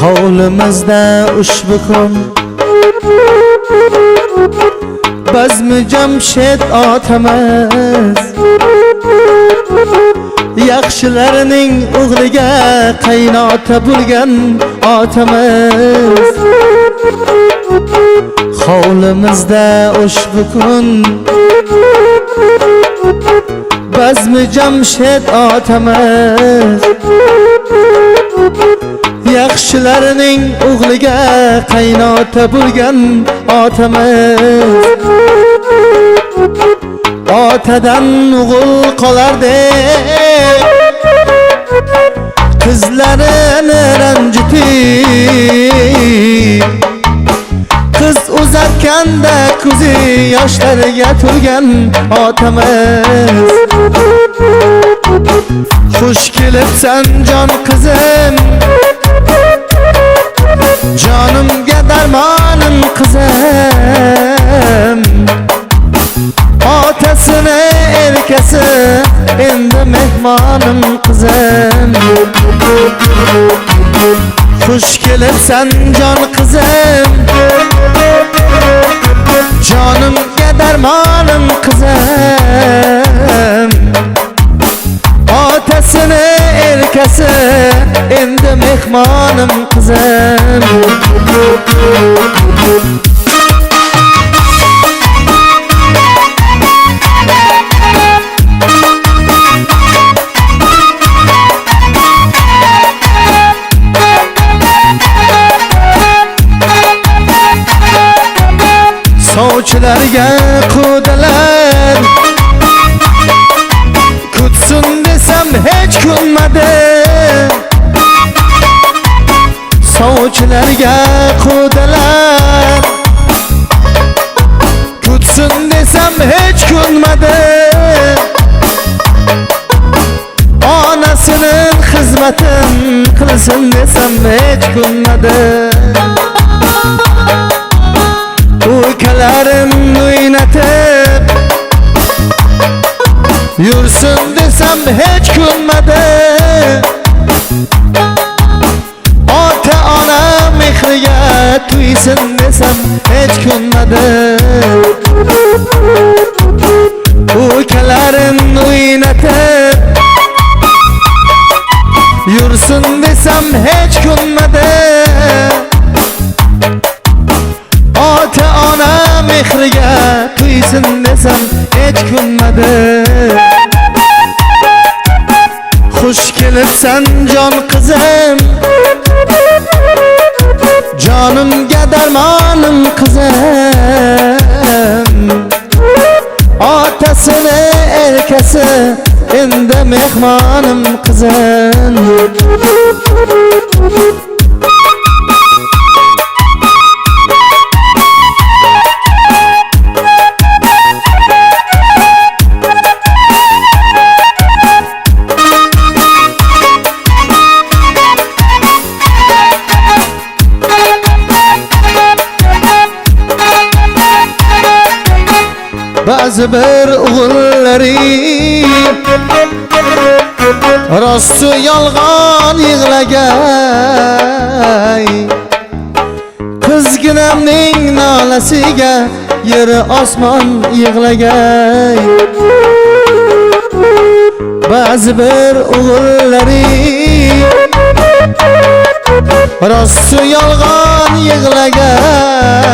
Hovlimizda ushbu kun bazmi Jamshid otamiz, yaxshilarning o'g'liga qaynota bo'lgan otamiz. Hovlimizda ushbu kun bazmi Jamshid otamiz, yaxshilarning o'g'liga qaynota bo'lgan otamiz. Otadan o'g'il qolardi, qizlarini ranjitib, qiz uzatganda ko'zi yoshlarga to'lgan otamiz. Xush kelibsan jon qizim, jonimga darmonim qizim. Otasini erkasi endi mehmonim qizim. Xush kelibsan jon qizim, jonimga darmonim qizim. Otasini erkasi endi mehmonim qizim. Sovchilarga qudalar kutsin desam hech kunmadi. Sovchilarga qudalar kutsin desam hech kunmadi. Onasining xizmatin qilsin desam hech kunmadi. Ukalarim o'ynatib yursin desam hech kunmadi. Ota ona mehriga to'ysin desam hech kunmadi. Ukalarim o'ynatib yursin desam hech kunmadi. Ota ona mehriga to'ysin desam hech kunmadi. Xush kelibsan jon qizim, jonimga darmonim qizim. Otasini erkasi endi mehmonim qizim. Ba'zi bir o'g'illari rosti yolg'on yig'lagay, qizginamning nolasiga yer osmon yig'lagay. Ba'zi bir o'g'illari rosti yolg'on yig'lagay,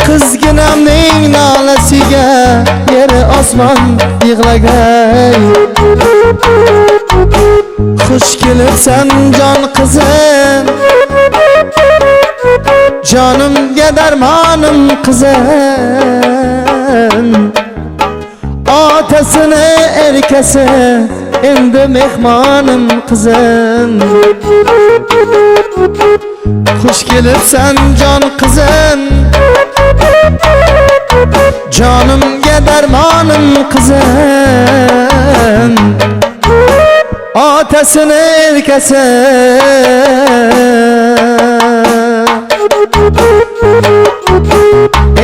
qizginamning nolasiga yer osmon yig'lagay. Xush kelibsan jon qizim, jonimga darmonim qizim. Otasini erkasi endi mehmonim qizim. Xush kelibsan jon qizim, jonimga darmonim qizim. Otasini erkasi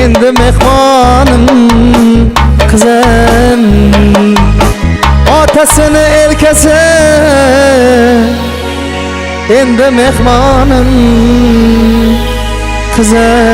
endi mehmonim qizim. Otasini erkasi. Endi mehmonim. Qizil.